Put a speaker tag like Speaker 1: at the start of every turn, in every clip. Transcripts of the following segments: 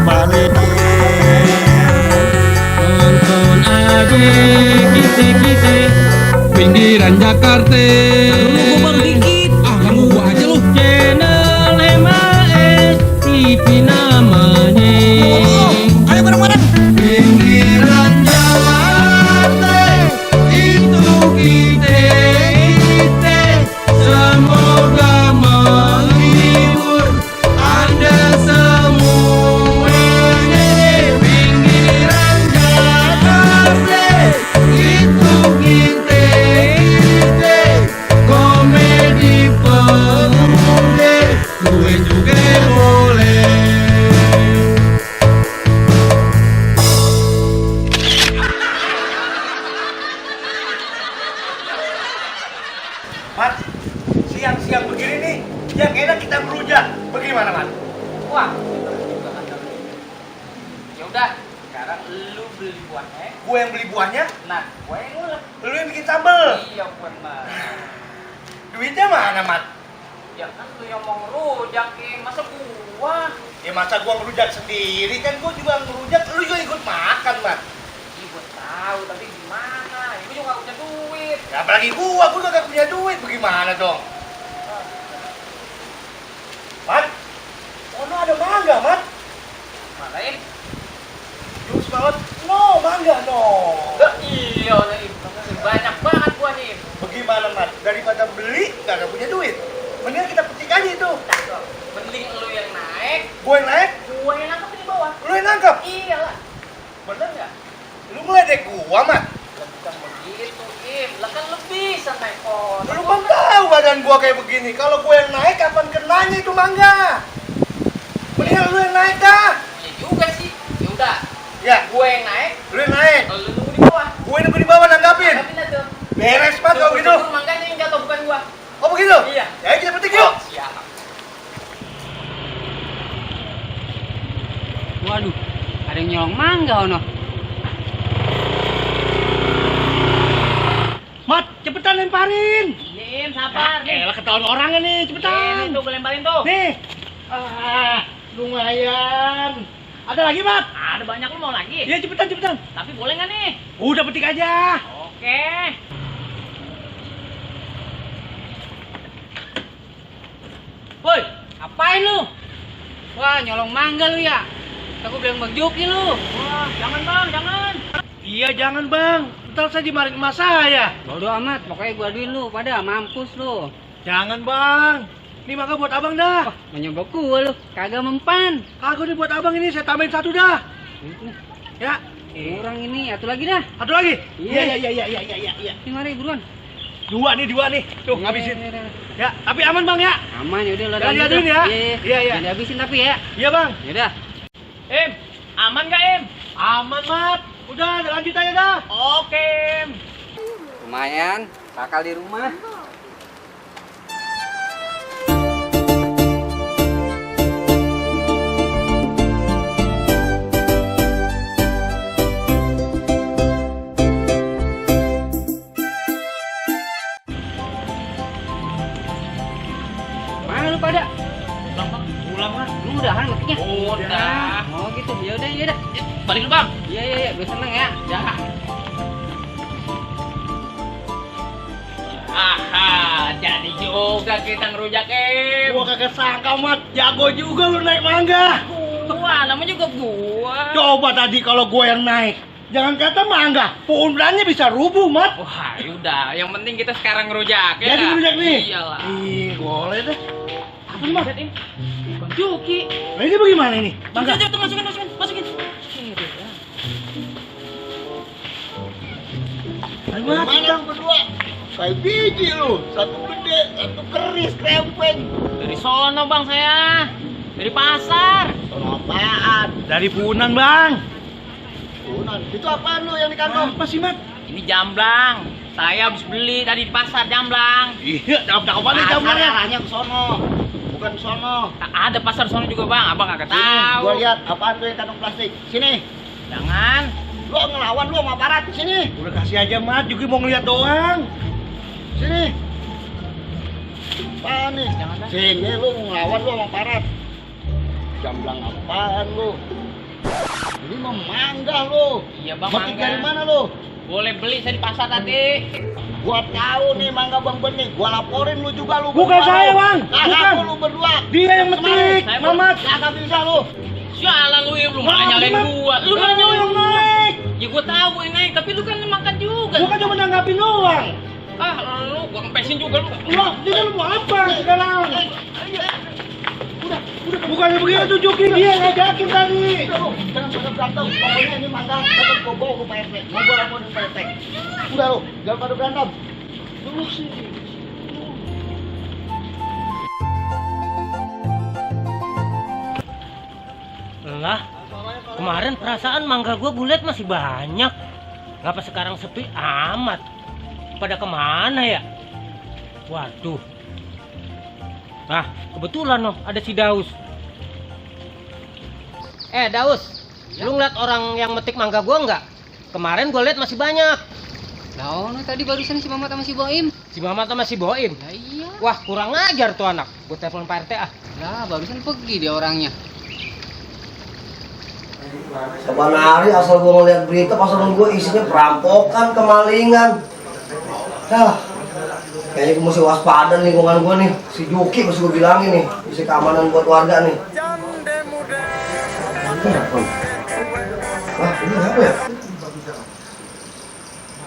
Speaker 1: balik.
Speaker 2: Tonton aja kita pinggiran Jakarta.
Speaker 3: Lu baru dikit.
Speaker 2: Ganggu gua aja lu. Channel MAS TV namanya.
Speaker 3: Ayo bareng-bareng.
Speaker 2: Pinggiran Jakarta itu kita. Semoga menghibur Anda semuanya. Pinggiran Jakarta itu kita. Komedi pemuda gue juga boleh.
Speaker 1: Mat, siang-siang begini nih, yang enak kita merujak. Bagaimana, Mat?
Speaker 4: Wah, ya udah, sekarang lu beli buahnya.
Speaker 1: Gue yang beli buahnya,
Speaker 4: Nah, gue yang ngulek.
Speaker 1: lu yang bikin sambel.
Speaker 4: Iya benar.
Speaker 1: Duitnya mana, Mat?
Speaker 4: Ya kan lu yang mau ngerujak, masa gua?
Speaker 1: Ya masa gua ngerujak sendiri, kan gua juga ngerujak, lu juga ikut makan, Mat.
Speaker 4: Iya gua tahu, tapi gimana? Ya, gua juga gak punya duit.
Speaker 1: Ya, apalagi gua gak punya duit, bagaimana dong? Mat, ono ada mangga, Mat.
Speaker 4: Marahin?
Speaker 1: Jus banget. No, mangga, no.
Speaker 4: Iya nih, banyak banget gua nih.
Speaker 1: Bagaimana, Mat? Daripada beli, gak punya duit. Mendingan kita petik aja itu.
Speaker 4: Mending lu yang naik,
Speaker 1: Gua yang naik,
Speaker 4: gua yang nangkep di bawah.
Speaker 1: lu yang nangkap.
Speaker 4: Iyalah, bener nggak?
Speaker 1: Lu ngeledek gua, Mat.
Speaker 4: Lah bukan begitu, Im. Lah kan lu bisa naik pohon.
Speaker 1: Lu kan tahu badan gua kayak begini. Kalau gua yang naik, kapan kenanya itu mangga? Mendingan lu yang naik dah.
Speaker 4: Iya juga sih. Ya udah,
Speaker 1: Ya,
Speaker 4: gua yang naik,
Speaker 1: lu yang naik.
Speaker 4: lu nunggu di bawah.
Speaker 1: Gue nunggu di bawah nanggapin.
Speaker 4: Tapi nanti
Speaker 1: Beres, Mat, kalau gitu.
Speaker 4: Mangganya yang jatuh bukan gua.
Speaker 1: Oh begitu?
Speaker 4: Iya.
Speaker 1: Ya, kita petik yuk.
Speaker 4: Siap.
Speaker 3: Waduh, ada yang nyolong mangga ono.
Speaker 1: Mat, cepetan lemparin.
Speaker 4: Nim, sabar nih.
Speaker 1: Elah, ketahuan orangnya nih,
Speaker 4: Ini
Speaker 1: cepetan.
Speaker 4: tuh, gue lemparin tuh.
Speaker 1: Nih. Lumayan. Ada lagi, Mat?
Speaker 4: Ada banyak, lu mau lagi?
Speaker 1: Iya, cepetan, cepetan.
Speaker 4: Tapi boleh nggak nih?
Speaker 1: Udah petik aja.
Speaker 4: Oke.
Speaker 3: Woi, apain lu? Wah, nyolong mangga lu ya? Aku bilang Bang Joki lu.
Speaker 4: Wah, jangan bang, jangan.
Speaker 1: Iya, jangan, Bang. Ntar saya dimarahin emas saya.
Speaker 3: Bodoh amat, pokoknya gua aduin lu, pada mampus lu.
Speaker 1: Jangan, Bang. Ini mangga buat Abang dah.
Speaker 3: Wah, menyogok gua lu, kagak mempan.
Speaker 1: Kagak nih buat Abang ini, saya tambahin satu dah. Ya,
Speaker 3: Kurang ini, satu lagi dah.
Speaker 1: satu lagi.
Speaker 3: Iya.
Speaker 1: Iya.
Speaker 3: Ini mari buruan.
Speaker 1: Dua nih. Tuh, ngabisin.
Speaker 3: Iya.
Speaker 1: Ya, tapi aman, Bang ya.
Speaker 3: Aman yaudah lo.
Speaker 1: Jangan diaduin ya. Iya.
Speaker 3: Jangan dihabisin tapi ya.
Speaker 1: Iya, Bang.
Speaker 3: Yaudah.
Speaker 4: Im, aman nggak Im?
Speaker 1: Aman, Mat. Udah, lanjut aja dah.
Speaker 4: Oke, Im.
Speaker 3: Lumayan, bakal di rumah. Mana lu pada?
Speaker 1: Pulang, Mat.
Speaker 3: Lu udahan ngetiknya?
Speaker 4: Udah.
Speaker 3: Oh gitu, yaudah.
Speaker 4: Balik lu bang.
Speaker 3: Iya, gue seneng ya.
Speaker 4: Ya. Aha, jadi juga kita ngerujak Im.
Speaker 1: Gua kagak sangka, Mat. Jago juga lu naik mangga.
Speaker 4: Gua, namanya juga gua.
Speaker 1: Coba tadi kalau gua yang naik. Jangan kata mangga, pohonnya bisa rubuh, Mat.
Speaker 4: Wah, udah. Yang penting kita sekarang ngerujak ya.
Speaker 1: Jadi
Speaker 4: dah?
Speaker 1: ngerujak nih.
Speaker 4: Iyalah.
Speaker 1: Ih, boleh deh. Apa nih, Mat?
Speaker 4: Lihat, Im. Bang Joki.
Speaker 1: Nah, ini bagaimana ini? Mangga.
Speaker 4: Cepet, masukin.
Speaker 1: Ayo, Mat, kita berdua. Kayak biji lu. Satu gede, satu keris, krempeng.
Speaker 4: Dari sono bang saya. Dari pasar.
Speaker 1: Sono apaan? Dari Punan, Bang. Punan? Itu apaan lu yang di kantong? Apa sih, Mat?
Speaker 4: Ini jamblang. Saya habis beli tadi di pasar jamblang.
Speaker 1: Iya, cakep banget jamurnya. Arahnya ke sono. Bukan ke sono.
Speaker 4: Ada pasar sono juga bang. Abang kagak
Speaker 1: Sini,
Speaker 4: tahu.
Speaker 1: gua lihat apaan tuh yang kantong plastik. Sini.
Speaker 4: Jangan.
Speaker 1: Lu ngelawan lu sama aparat. Sini. Udah kasih aja, Mat. Juga mau ngeliat doang. Sini. Apaan nih?
Speaker 4: Jangan, Bang.
Speaker 1: Sini lu mau ngelawan lu sama aparat.
Speaker 2: Jamblang apaan lu? Ini mah mangga lu.
Speaker 4: Iya bang,
Speaker 2: Metik
Speaker 4: mangga.
Speaker 2: dari mana lu?
Speaker 4: Boleh beli saya di pasar tadi.
Speaker 2: Gua tahu nih mangga Bang Benih. Gua laporin lu juga lu.
Speaker 1: Bukan
Speaker 2: berdua,
Speaker 1: saya,
Speaker 2: lu.
Speaker 1: Bang.
Speaker 2: Nah,
Speaker 1: Bukan.
Speaker 2: lu berdua.
Speaker 1: Dia yang metik,
Speaker 4: Saya
Speaker 1: Mamat.
Speaker 2: Kagak bisa lu.
Speaker 4: Sialan lu ya, lu malah nyalain gua. Lu malah nyalain
Speaker 1: yang
Speaker 4: gua.
Speaker 1: naik.
Speaker 4: Ya gua tahu gua yang naik, tapi lu kan makan juga.
Speaker 1: Gua kan cuma nanggapin doang.
Speaker 4: Ah, lu gua kempesin juga lu.
Speaker 1: Lah, jadi lu mau apa sekarang? Bukannya begitu tuh Juki, dia ngajakin tadi.
Speaker 2: Udah lu, jangan pada berantem. Pokoknya ini mangga tetap gua bawa ke Pak RT. Mau gua laporin ke Pak RT. Udah lu, jangan pada berantem. Lu sih.
Speaker 5: Lah, kemarin perasaan mangga gua bulet masih banyak. Ngapa sekarang sepi amat? Pada kemana ya? Waduh. Nah, kebetulan loh ada si Daus. Daus, lu ngeliat orang yang metik mangga gua nggak? Kemarin gua liat masih banyak.
Speaker 3: Nah, tadi barusan si Mamat sama si Boim.
Speaker 5: Si Mamat sama si Boim.
Speaker 3: Nah, iya.
Speaker 5: Wah, kurang ajar tuh anak. Gua telepon Pak RT ah.
Speaker 3: Lah, barusan pergi dia orangnya.
Speaker 6: Kapan hari asal gue ngeliat berita pasaran gue isinya perampokan, kemalingan. Kayaknya gue mesti waspada nih lingkungan gue nih. Si Juki mesti gue bilangin nih, isi keamanan buat warga nih. Wah, ini apa ya?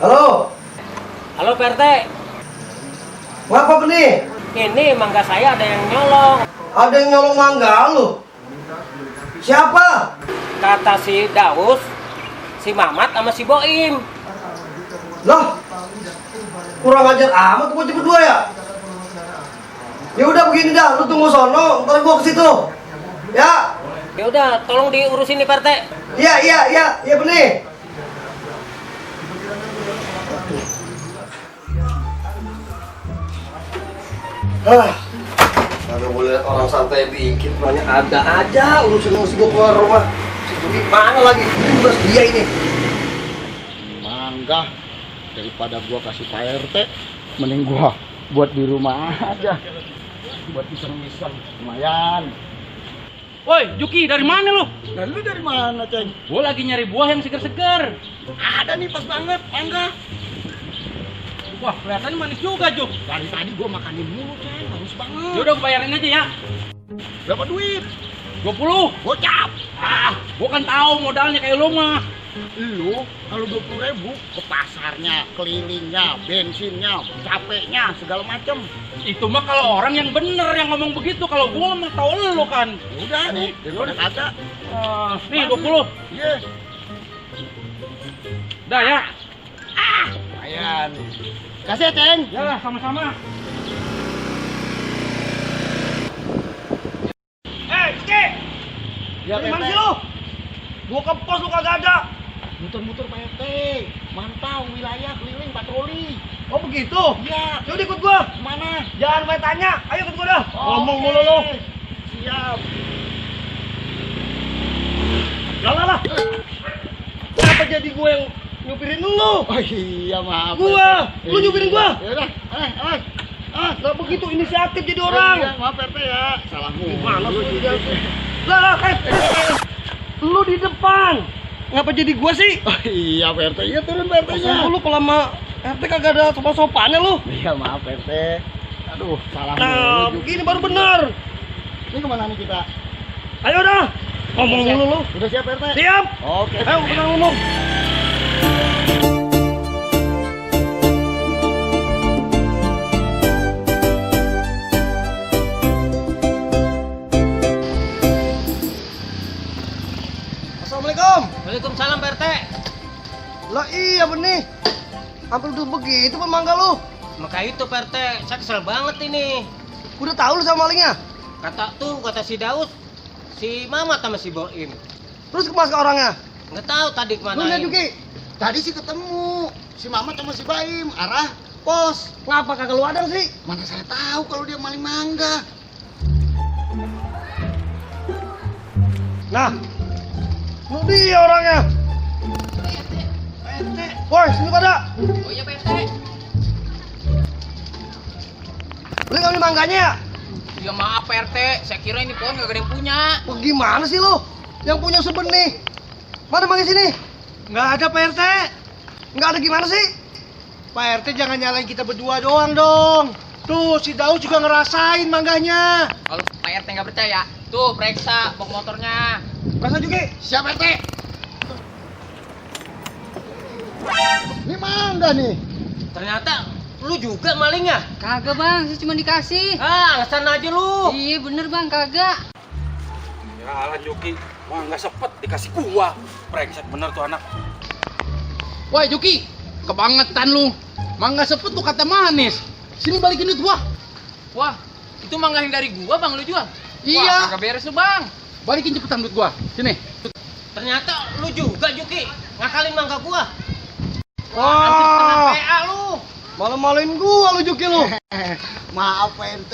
Speaker 6: Halo,
Speaker 5: Halo Pak RT,
Speaker 6: ngapa nih?
Speaker 5: ini mangga saya ada yang nyolong.
Speaker 6: Ada yang nyolong mangga lu? Siapa?
Speaker 5: Kata si Daus, si Mamat sama si Boim.
Speaker 6: Lah, kurang ajar amat gue berdua ya. Ya udah begini dah, lu tunggu sono, ntar gua ke situ. Ya,
Speaker 5: Ya udah, tolong diurusin nih Pak RT.
Speaker 6: iya benih. Kagak boleh orang santai dikit, banyak ada aja urusan mesti gua keluar rumah. Si Juki mana lagi? Ini udah dia ini.
Speaker 2: Mangga daripada gua kasih Pak RT, mending gua buat di rumah aja. Buat iseng-iseng lumayan.
Speaker 3: Woi, Juki, dari mana lu?
Speaker 2: Dan lu dari mana, Ceng?
Speaker 3: Gua lagi nyari buah yang seger-seger.
Speaker 2: Ada nih pas banget, mangga.
Speaker 3: Wah, kelihatannya manis juga, Juk.
Speaker 2: Dari tadi gua makanin mulu, Ceng. Bagus banget.
Speaker 3: Ya udah gua bayarin aja ya.
Speaker 2: Berapa duit?
Speaker 3: 20.
Speaker 2: Gocap.
Speaker 3: Gua kan tahu modalnya kayak lu mah.
Speaker 2: Lu kalau 20.000 ke pasarnya, kelilingnya, bensinnya, capeknya, segala macem.
Speaker 3: Itu mah kalau orang yang bener yang ngomong begitu. Kalau gua mah tahu lu kan.
Speaker 2: Udah nih, daripada kagak.
Speaker 3: Nih 20.
Speaker 2: Iya.
Speaker 3: Dah ya.
Speaker 2: Lumayan. Kasih ya, Ceng.
Speaker 3: Ya, sama-sama. Juki.
Speaker 2: Ya,
Speaker 3: Dari mana
Speaker 2: Pak
Speaker 3: sih
Speaker 2: RT.
Speaker 3: lu? Gua ke pos lu kagak ada.
Speaker 2: Muter-muter Pak RT. Mantau wilayah keliling patroli.
Speaker 1: Oh begitu?
Speaker 2: Iya.
Speaker 1: Ya udah ikut gua.
Speaker 2: Mana?
Speaker 1: Jangan banyak tanya. Ayo ikut gua dah. Ngomong
Speaker 2: Oke.
Speaker 1: mulu lu.
Speaker 2: Siap.
Speaker 1: Lah. Kenapa jadi gua yang nyupirin lu?
Speaker 2: Oh iya, maaf.
Speaker 1: Gua.
Speaker 2: RT.
Speaker 1: Lu nyupirin gua.
Speaker 2: Ya udah.
Speaker 1: Lah begitu inisiatif jadi orang.
Speaker 2: Iya, maaf RT ya. Salahmu.
Speaker 1: Gimana
Speaker 2: Lu
Speaker 1: sih?
Speaker 2: juga.
Speaker 1: Lah, lu di depan. Ngapa jadi gua sih?
Speaker 2: Oh iya, Pak RT. Iya, turun Pak RT-nya.
Speaker 1: Lu kalau sama RT kagak ada sopan-sopannya lu.
Speaker 2: Iya, maaf RT. Aduh, salah
Speaker 1: Nah,
Speaker 2: mulu juga.
Speaker 1: begini baru benar.
Speaker 2: Ini kemana nih kita?
Speaker 1: Ayo dah. Ngomong
Speaker 2: Siap.
Speaker 1: mulu lu.
Speaker 2: Udah siap RT?
Speaker 1: Siap.
Speaker 2: Oke.
Speaker 1: Ayo kita ngomong. Assalamualaikum.
Speaker 5: Waalaikumsalam Pak RT.
Speaker 1: Lah iya benih. Hampir udah begitu Pak mangga lu.
Speaker 5: Maka itu Pak RT, saya kesel banget ini.
Speaker 1: Udah tahu lu sama malingnya.
Speaker 5: Kata si Daus, si Mamat sama si Boim.
Speaker 1: Terus kemana ke orangnya?
Speaker 5: Nggak tahu tadi kemana.
Speaker 1: Lu lihat Juki.
Speaker 2: Tadi sih ketemu si Mamat sama si Baim arah pos.
Speaker 1: Ngapa kagak lu adang sih?
Speaker 2: Mana saya tahu kalau dia maling mangga.
Speaker 1: Nah, lu dia orangnya. Woi, sini pada.
Speaker 3: Oh iya, Pak RT.
Speaker 1: Lu ngambil mangganya ya?
Speaker 4: Iya maaf Pak RT, saya kira ini pohon gak ada yang punya.
Speaker 6: Wah, gimana sih lo? Yang punya sebenih. Mana manggil sini?
Speaker 1: Nggak ada Pak RT.
Speaker 6: Nggak ada gimana sih?
Speaker 1: Pak RT jangan nyalain kita berdua doang dong. Tuh, si Daud juga ngerasain mangganya.
Speaker 4: Kalau Pak RT nggak percaya, tuh periksa box motornya.
Speaker 6: Rasa juga.
Speaker 2: Siap RT. Ini mangga nih.
Speaker 5: Ternyata lu juga malingnya.
Speaker 3: Kagak bang, saya cuma dikasih.
Speaker 5: Ah, alasan aja lu.
Speaker 3: Iya bener bang, kagak.
Speaker 7: Ya alah Juki, wah nggak sepet dikasih gua. Brengsek bener tuh anak.
Speaker 2: Woi Juki, kebangetan lu. Mangga sepet tuh kata manis. Sini balikin duit gua.
Speaker 4: Wah, itu mangga yang dari gua bang lu jual?
Speaker 2: Iya.
Speaker 4: Wah, kagak beres lu bang.
Speaker 2: Balikin cepetan duit gua. Sini.
Speaker 5: Ternyata lu juga Juki, ngakalin mangga gua.
Speaker 6: Wah,
Speaker 5: PA lu.
Speaker 6: malu-maluin gua lu Juki lu.
Speaker 2: Maaf RT.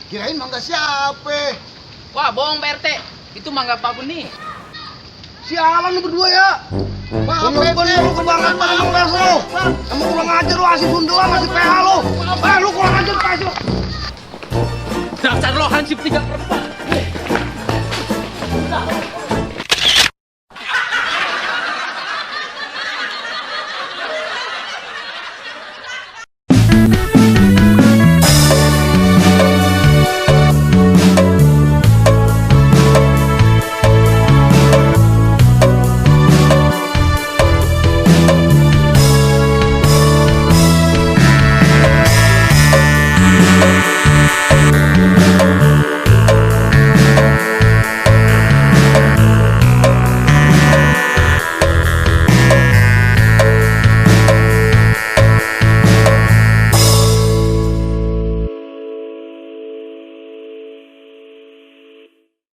Speaker 2: Kirain mangga siapa?
Speaker 4: Wah, bohong Pak RT. Itu mangga Pak Beni.
Speaker 6: Sialan lu berdua ya.
Speaker 2: Maaf
Speaker 6: Bener-bener lu kebangetan emang les lu. Emang kurang ajar lu, asih sundelan, asih PH lu. Lu kurang ajar PH lu.
Speaker 7: Dasar lo hansip 3/4.